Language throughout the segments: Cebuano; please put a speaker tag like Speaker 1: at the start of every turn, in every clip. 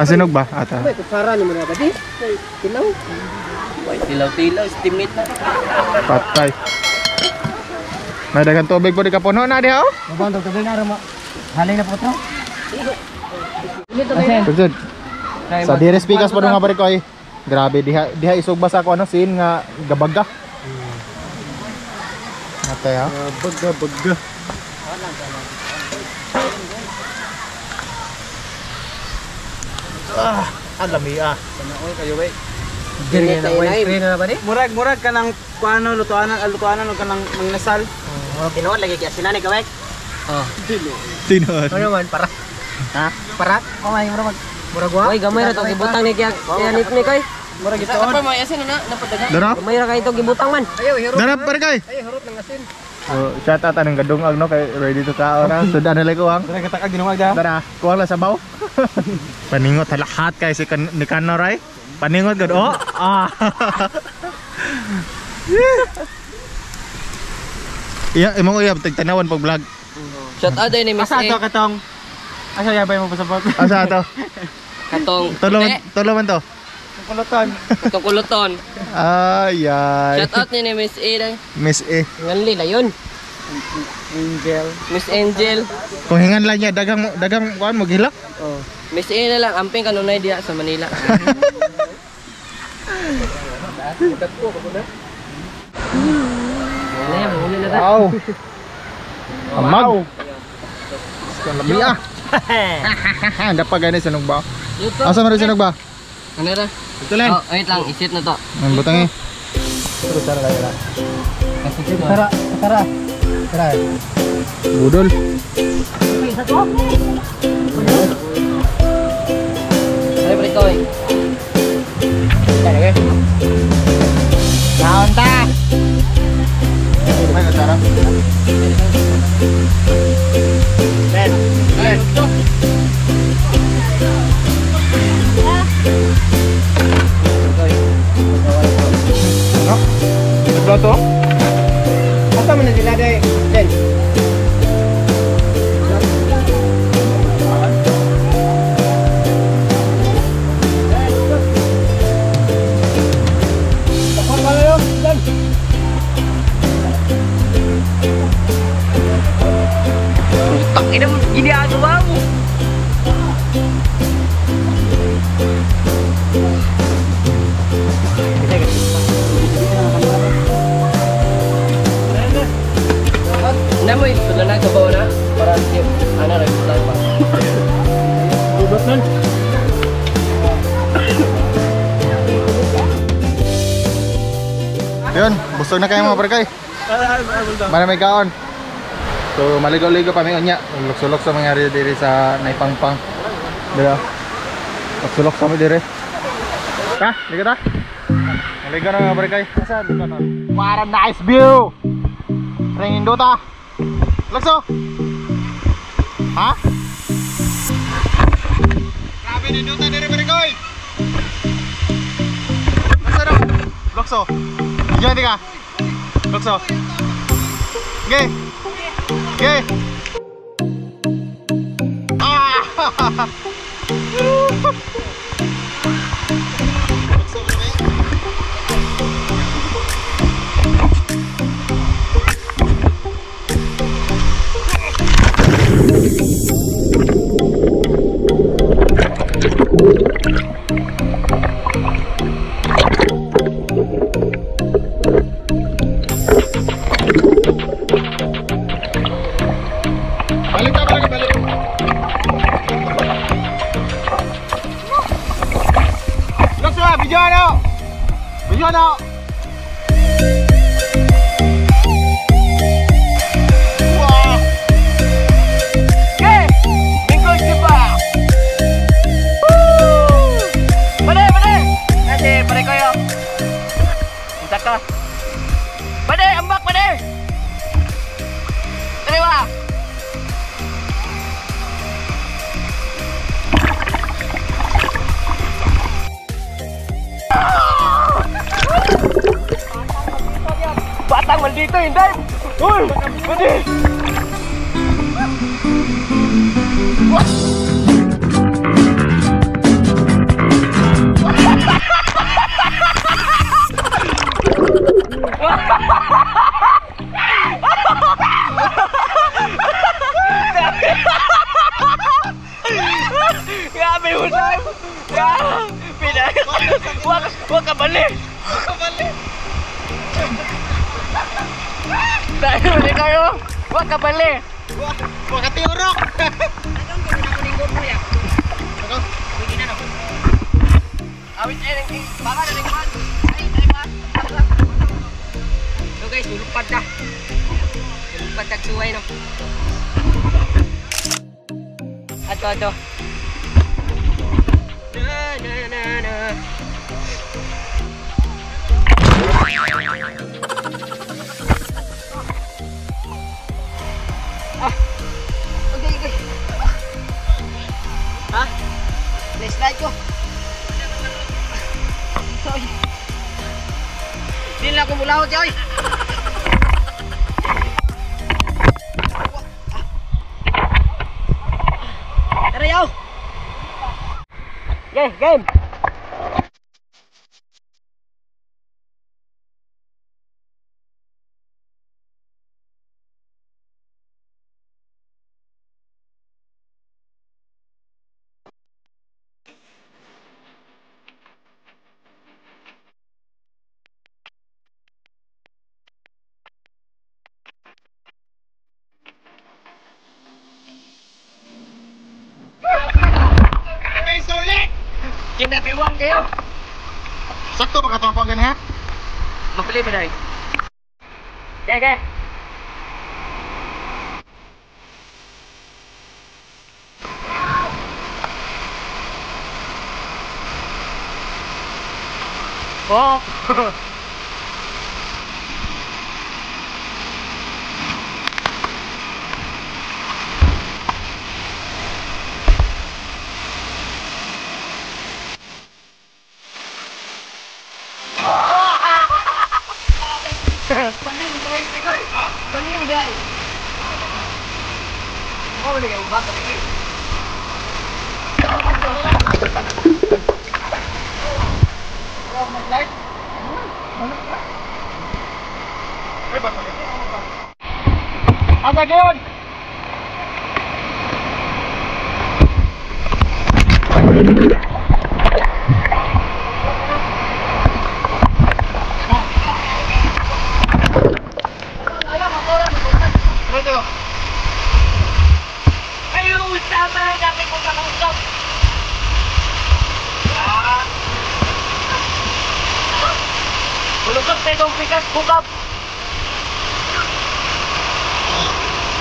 Speaker 1: Sinog ba? Ata.
Speaker 2: May kutsara ni mo na ba di? Tilaw.
Speaker 3: Tilaw-tilaw, estimate na.
Speaker 1: Patay. May daghang tubig po di ka puno na diha oh.
Speaker 2: Mabantog tubig na mo. Halay na po to.
Speaker 1: Sud. Sa Dires Pikas po nga barikoy. Grabe diha diha isugba sa ako ano sin nga gabaga. Matay ha.
Speaker 2: Baga baga.
Speaker 1: Ah, ang lami ah.
Speaker 2: Sanaol kayo we. Diri na way na ba di?
Speaker 4: Murag murag kanang kuano lutuanan lutuanan og kanang mangnasal.
Speaker 2: Tinuod lagi kay asinan ikaw.
Speaker 3: Oh.
Speaker 1: Tinuod.
Speaker 2: Ano man para? Ha? Para? Oh ay murag murag wa.
Speaker 3: Oy, gamay ra to gibutang ni kaya kaya nit ni koy.
Speaker 4: Murag ito.
Speaker 3: Apa may asin na napadaga.
Speaker 1: Dara.
Speaker 3: Gamay ra kay to gibutang man.
Speaker 2: Ayaw hirot.
Speaker 1: Dara barikoy.
Speaker 2: Ayaw hirot ng asin.
Speaker 1: So, shout out anong gadungag no kay ready to kaon na. Sudan na lang kuwang.
Speaker 4: Dara katakag ginungag da.
Speaker 1: Dara, kuwang lang sabaw. Paningot lahat kay si ni Kanoray. Paningot gud oh. Ah. Iya, imong uyab tigtanawan pag vlog.
Speaker 3: Shout out din ni Miss
Speaker 4: Asa
Speaker 3: A.
Speaker 4: to katong? Asa yabay mo pasabot?
Speaker 1: Asa to?
Speaker 3: Katong
Speaker 1: Tulo tulo man to.
Speaker 4: Kuluton.
Speaker 3: Katong kuluton.
Speaker 1: Ay ay.
Speaker 3: Shout out ni Miss A day.
Speaker 1: Miss A.
Speaker 3: Nganli layon.
Speaker 4: Angel.
Speaker 3: Miss Angel.
Speaker 1: Kung hingan lang niya daghang daghang kuan mo gihilak.
Speaker 3: Oh. Miss A na lang amping kanunay diha sa Manila.
Speaker 1: Wow. Amag. Lami ah. Dapat gani sinog ba? Asa man sinog ba?
Speaker 3: Ano ra?
Speaker 1: Ito lang.
Speaker 3: Oh, wait lang, isit na to.
Speaker 1: Ang butang eh.
Speaker 2: Tara tara. Tara tara. Tara.
Speaker 1: Budol.
Speaker 3: Ay, pre koy.
Speaker 2: Tara.
Speaker 1: Kaon ta. May kutsara.
Speaker 2: Ben.
Speaker 3: Ben.
Speaker 1: No? Plato?
Speaker 2: Asa man na sila day? Ben.
Speaker 3: Putang ina mo, ginagawa mo. Na mo ito na kabaw na para si ana ra ito pa.
Speaker 2: Dudot nun.
Speaker 1: Yun, busog na kayo mga barkay. Para may kaon. So maligo-ligo pa mi unya. Luksulok sa mangyari diri sa Naipangpang. Dira. Luksulok sa mi diri. Ta, ligo ta. Maligo na mga barkay. Asa dito na. What a nice view. Ringin ta. Lukso. Ha? Grabe nindota diri barkay. Lukso na. Lukso. Diyan ka. Lukso. Okay. Okay. Ah! Balik ta, balik, balik. Lukso ah, video ano? Video ano? Wow!
Speaker 3: Okay! Lingkod sipa! Woo! Bale, bale! Kasi pare kayo. Punta ka. Bale, ambak, bale! Dali ba? Batang man dito, hindi! Uy! Bale! Wakabali! Wakabali! Dahil ulit kayo! Wakabali!
Speaker 1: Wakatiurok!
Speaker 2: Anong gawin ako ng GoPro ya?
Speaker 1: Ako?
Speaker 2: Pwede na no?
Speaker 3: Awit eh, baka na rin. Ay, ay ba?
Speaker 2: So guys, lulupad na. Lulupad tagsuway no? Ato, ato. Na, na, na, na. Ah. Okay, okay. Ha? Flashlight ko. Sorry. Di lang ako mulahot, oy. Tara, yaw. Game, game. Kinabiwang kayo.
Speaker 1: Sakto ba katong pang ha?
Speaker 3: Mapili pa dahil. Okay, okay. Oh.
Speaker 1: Asa kayon?
Speaker 3: Kayo usapan namin kung kakausap. Bulusok sa itong pikas, bukap.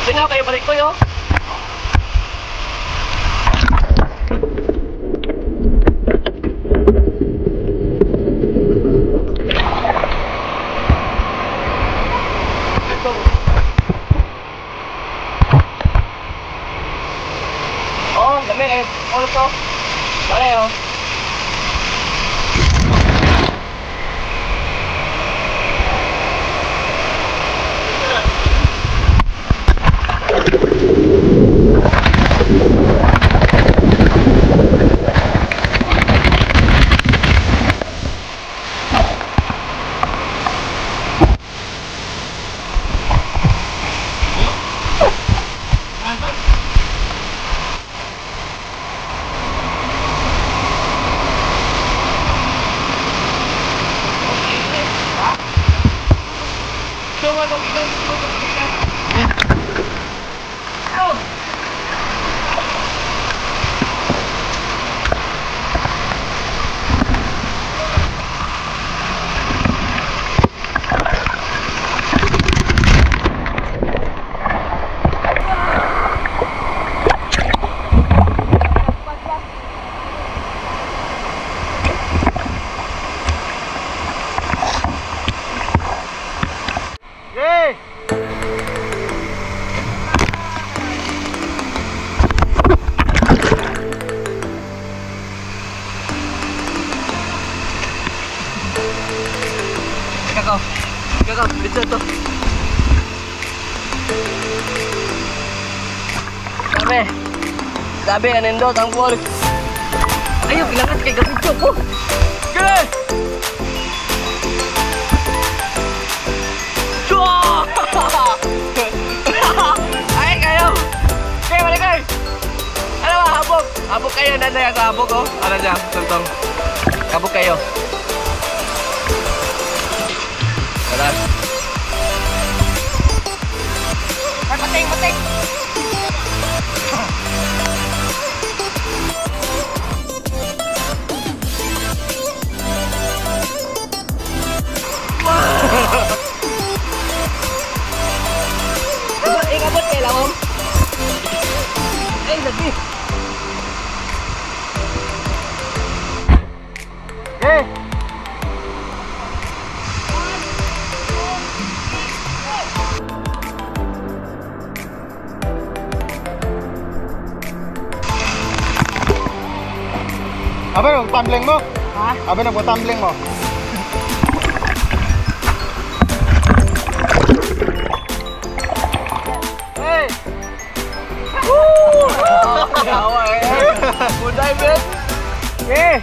Speaker 3: Singaw kayo balik ko yo. Oh, dami kayo. Ano to? Pareho. Kakao, dito to. Sabi, sabi, anindot ang ball. Ayaw, bilangat kay gabudyo ko. Good! Ay, kayo! Okay, balik kayo! Ano ba, habog? Habog kayo, nanay ako, habog oh. Ano siya, tuntong. Habog kayo. Wala. Ay, pating, pating! Ikabot kay lawom. Ay, lagi.
Speaker 1: Okay. Abi nag tumbling mo?
Speaker 2: Ha?
Speaker 1: Abi nag tumbling mo?
Speaker 3: Hey! Woo! Yawa eh. Good dive, eh.
Speaker 2: Eh!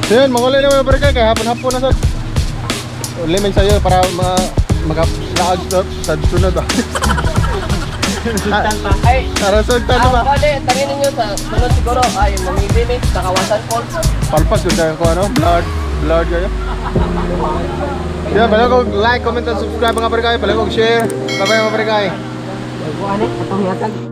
Speaker 1: So yun, manguli na mga barangay, kaya hapon-hapon na sa limit sa'yo para maka-laag sa sunod ba?
Speaker 2: Sultan pa.
Speaker 3: Ay,
Speaker 1: Para sultan ba?
Speaker 3: Bale, tangin ninyo sa sunod siguro ay mamibili sa Kawasan Falls.
Speaker 1: Palpas yun ko ano, blood kayo. Yan, balik kong like, comment, and subscribe mga barangay, balik kong share. Bye-bye mga barangay.
Speaker 2: Buwan eh, atong yatag.